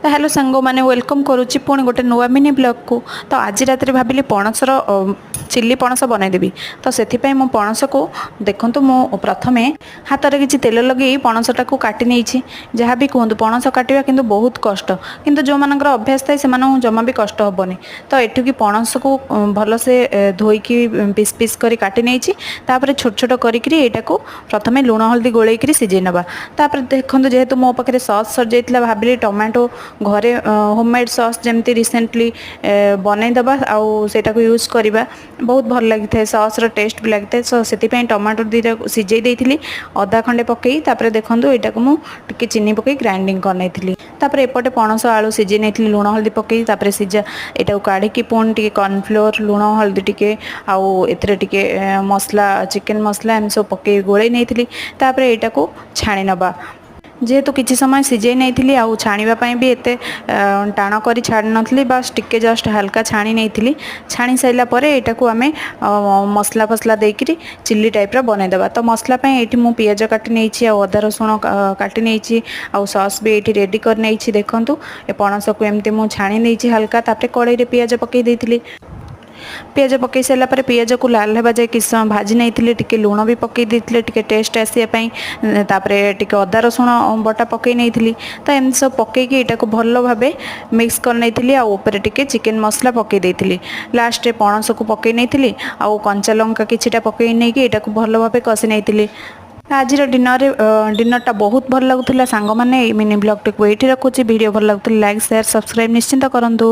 ତ ହ୍ୟାଲୋ ସାଙ୍ଗମାନେ, welcome କରୁଛି ପୁଣି ଗୋଟେ ନୂଆ ମିନି ବ୍ଲଗ୍କୁ। ତ ଆଜି ରାତିରେ ଭାବିଲି ପଣସର ଚିଲି ପଣସ ବନେଇଦେବି। ତ ସେଥିପାଇଁ ମୁଁ ପଣସକୁ, ଦେଖନ୍ତୁ, ମୁଁ ପ୍ରଥମେ ହାତରେ କିଛି ତେଲ ଲଗେଇ ପଣସଟାକୁ କାଟି ନେଇଛି। ଯାହା ବି କୁହନ୍ତୁ, ପଣସ କାଟିବା କିନ୍ତୁ ବହୁତ କଷ୍ଟ। କିନ୍ତୁ ଯେଉଁମାନଙ୍କର ଅଭ୍ୟାସ ଥାଏ, ସେମାନଙ୍କୁ ଜମା ବି କଷ୍ଟ ହେବନି। ତ ଏଠିକି ପଣସକୁ ଭଲସେ ଧୋଇକି ପିସ୍ ପିସ୍ କରି କାଟି ନେଇଛି। ତାପରେ ଛୋଟ ଛୋଟ କରିକିରି ଏଇଟାକୁ ପ୍ରଥମେ ଲୁଣ ହଳଦୀ ଗୋଳେଇକିରି ସିଝେଇ ନେବା। ତାପରେ ଦେଖନ୍ତୁ, ଯେହେତୁ ମୋ ପାଖରେ ସସ୍ ସରିଯାଇଥିଲା, ଭାବିଲି ଟମାଟୋ ଘରେ ହୋମମେଡ଼୍ ସସ୍ ଯେମିତି ରିସେଣ୍ଟଲି ବନେଇଦେବା ଆଉ ସେଇଟାକୁ ୟୁଜ୍ କରିବା। ବହୁତ ଭଲ ଲାଗିଥାଏ, ସସ୍ର ଟେଷ୍ଟ ବି ଲାଗିଥାଏ। ସୋ ସେଥିପାଇଁ ଟମାଟୋ ଦୁଇଟା ସିଝେଇ ଦେଇଥିଲି ଅଦା ଖଣ୍ଡେ ପକେଇ। ତାପରେ ଦେଖନ୍ତୁ, ଏଇଟାକୁ ମୁଁ ଟିକେ ଚିନି ପକେଇ ଗ୍ରାଇଣ୍ଡିଙ୍ଗ କରିନେଇଥିଲି। ତାପରେ ଏପଟେ ପଣସ ଆଳୁ ସିଝେଇ ନେଇଥିଲି ଲୁଣ ହଳଦୀ ପକେଇ। ତାପରେ ସିଝା ଏଇଟାକୁ କାଢ଼ିକି ପୁଣି ଟିକେ କର୍ଣ୍ଣଫ୍ଲୋର୍, ଲୁଣ ହଳଦୀ ଟିକେ ଆଉ ଏଥିରେ ଟିକେ ମସଲା, ଚିକେନ୍ ମସଲା ଏମିତି ସବୁ ପକେଇ ଗୋଳେଇ ନେଇଥିଲି। ତାପରେ ଏଇଟାକୁ ଛାଣି ନେବା। ଯେହେତୁ କିଛି ସମୟ ସିଝେଇ ନେଇଥିଲି ଆଉ ଛାଣିବା ପାଇଁ ବି ଏତେ ଟାଣ କରି ଛାଣି ନଥିଲି, ବାସ୍ ଟିକେ ଜଷ୍ଟ ହାଲକା ଛାଣି ନେଇଥିଲି। ଛାଣି ସାରିଲା ପରେ ଏଇଟାକୁ ଆମେ ମସଲା ଫସଲା ଦେଇକିରି ଚିଲି ଟାଇପ୍ର ବନେଇଦେବା। ତ ମସଲା ପାଇଁ ଏଇଠି ମୁଁ ପିଆଜ କାଟି ନେଇଛି ଆଉ ଅଦା ରସୁଣ କାଟି ନେଇଛି ଆଉ ସସ୍ ବି ଏଇଠି ରେଡ଼ି କରି ନେଇଛି। ଦେଖନ୍ତୁ, ଏ ପଣସକୁ ଏମିତି ମୁଁ ଛାଣି ନେଇଛି ହାଲକା। ତାପରେ କଡ଼େଇରେ ପିଆଜ ପକେଇ ଦେଇଥିଲି। ପିଆଜ ପକାଇ ସାରିଲା ପରେ ପିଆଜକୁ ଲାଲ ହେବା ଯାଏ କିଛି ସମୟ ଭାଜି ନେଇଥିଲି। ଟିକେ ଲୁଣ ବି ପକାଇ ଦେଇଥିଲି ଟିକେ ଟେଷ୍ଟ ଆସିବା ପାଇଁ। ତାପରେ ଟିକେ ଅଦା ରସୁଣ ବଟା ପକାଇ ନେଇଥିଲି। ତ ଏମିତି ସବୁ ପକାଇକି ଏଇଟାକୁ ଭଲ ଭାବେ ମିକ୍ସ କରି ନେଇଥିଲି ଆଉ ଉପରେ ଟିକେ ଚିକେନ୍ ମସଲା ପକାଇ ଦେଇଥିଲି। ଲାଷ୍ଟରେ ପଣସକୁ ପକାଇ ନେଇଥିଲି ଆଉ କଞ୍ଚା ଲଙ୍କା କିଛିଟା ପକାଇ ନେଇକି ଏଇଟାକୁ ଭଲ ଭାବେ କଷି ନେଇଥିଲି। ଆଜିର ଡିନରରେ ଡିନରଟା ବହୁତ ଭଲ ଲାଗୁଥିଲା। ସାଙ୍ଗମାନେ, ଏଇ ମିନି ବ୍ଲଗ୍ଟିକୁ ଏଇଠି ରଖୁଛି। ଭିଡ଼ିଓ ଭଲ ଲାଗୁଥିଲେ ଲାଇକ୍, ସେୟାର, ସବସ୍କ୍ରାଇବ୍ ନିଶ୍ଚିନ୍ତ କରନ୍ତୁ।